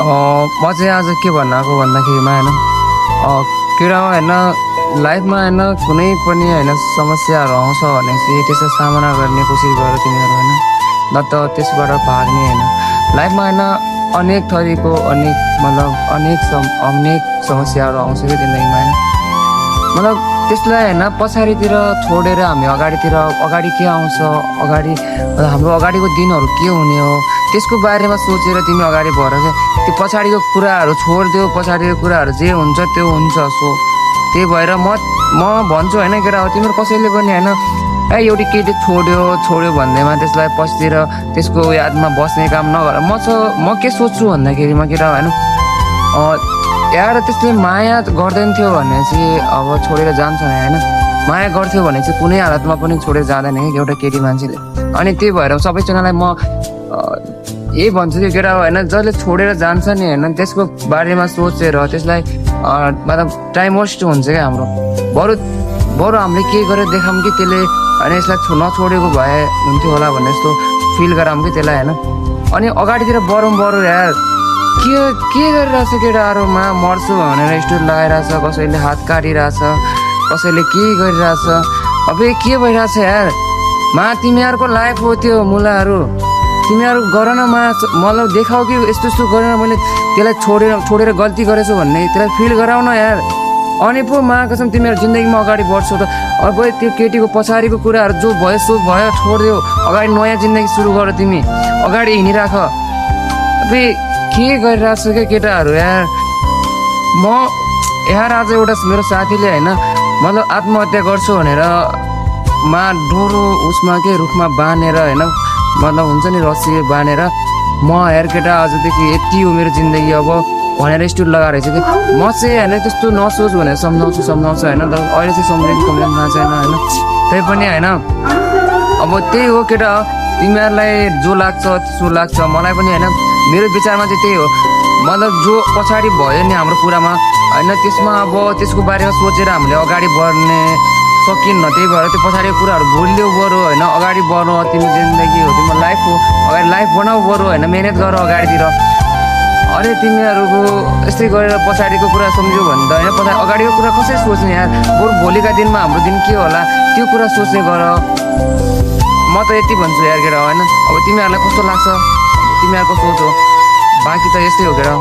म चाहिँ आज के भन्न आएको भन्दाखेरिमा होइन केटामा होइन लाइफमा होइन कुनै पनि होइन समस्याहरू आउँछ भने चाहिँ त्यसको सामना गर्ने कोसिस गर तिमीहरू होइन न त त्यसबाट भाग्ने होइन। लाइफमा होइन अनेक थरीको अनेक समस्याहरू आउँछ कि जिन्दगीमा होइन मतलब त्यसलाई होइन पछाडितिर छोडेर हामी अगाडि के आउँछ अगाडि हाम्रो अगाडिको दिनहरू के हुने हो त्यसको बारेमा सोचेर तिमी अगाडि भएर त्यो पछाडिको कुराहरू छोडिदेऊ। पछाडिको कुराहरू जे हुन्छ त्यो हुन्छ। सो त्यही भएर म भन्छु होइन केटा हो तिमीहरू कसैले पनि होइन एउटी केटी छोड्यो भन्दैमा त्यसलाई पछितिर त्यसको यादमा बस्ने काम नगर। म के सोच्छु भन्दाखेरिमा केटा होइन यार त्यसले माया गर्दैन थियो भने चाहिँ अब छोडेर जान्छ नि होइन। माया गर्थ्यो भने चाहिँ कुनै हालतमा पनि छोडेर जाँदैन कि एउटा केटी मान्छेले। अनि त्यही भएर सबैजनालाई म यही भन्छु कि केटा होइन जसले छोडेर जान्छ नि होइन त्यसको बारेमा सोचेर त्यसलाई मतलब टाइम वेस्ट हुन्छ क्या हाम्रो। बरु हामीले के गरेर देखाऊँ कि त्यसले होइन यसलाई नछोडेको भए हुन्थ्यो होला भन्ने जस्तो फिल गराऊँ कि त्यसलाई होइन। अनि अगाडितिर बरु यार के गरिरहेछ केटाहरूमा मर्छु भनेर स्टोरी लगाइरहेछ, कसैले हात काटिरहेछ, कसैले के गरिरहेछ। अब के भइरहेछ यार तिमीहरूको लाइफ हो त्यो मुलाहरू तिमीहरू गर न मतलब देखाऊ कि यस्तो गरेर मैले त्यसलाई छोडेर गल्ती गरेछु भन्ने त्यसलाई फिल गराउन यार। अनि पो कसम तिमीहरू जिन्दगीमा अगाडि बढ्छौ त। अब त्यो केटीको पछाडिको कुराहरू जो भयो सो भयो छोडिदेऊ। अगाडि नयाँ जिन्दगी सुरु गर तिमी अगाडि हिँडिराख। अब के गरिरहेछ क्या केटाहरू यार। यार आज एउटा मेरो साथीले होइन मतलब आत्महत्या गर्छु भनेर डोरो उसमा के रुखमा बाँधेर होइन मतलब हुन्छ नि रस्सी बाँधेर यार केटा आजदेखि यति हो मेरो जिन्दगी अब भनेर स्टोरी लगाएर चाहिँ कि म चाहिँ होइन त्यस्तो नसोच भनेर सम्झाउँछु होइन तर अहिले चाहिँ सम्झिनु थाहा छैन होइन। त्यही पनि होइन अब त्यही हो केटा तिमीहरूलाई जो लाग्छ त्यसो लाग्छ मलाई पनि होइन। मेरो विचारमा चाहिँ त्यही हो मतलब जो पछाडि भयो नि हाम्रो कुरामा होइन त्यसमा अब त्यसको बारेमा सोचेर हामीले अगाडि बढ्ने सकिन्न। त्यही भएर त्यो पछाडिको कुराहरू भुलिदेऊ बरु होइन अगाडि बढ्नु। तिम्रो जिन्दगी हो तिम्रो लाइफ हो अगाडि लाइफ बनाऊ बरु होइन मेहनत गर अगाडितिर। अरे तिमीहरूको यस्तै गरेर पछाडिको कुरा सम्झ्यौ भने त होइन पछाडि अगाडिको कुरा कसरी सोच्ने यार। बरु भोलिका दिनमा हाम्रो दिन के होला त्यो कुरा सोच्ने गर। म त यति भन्छु यार केटा होइन। अब तिमीहरूलाई कस्तो लाग्छ तिमीहरूको सोच हो बाँकी त यस्तै हो केटा।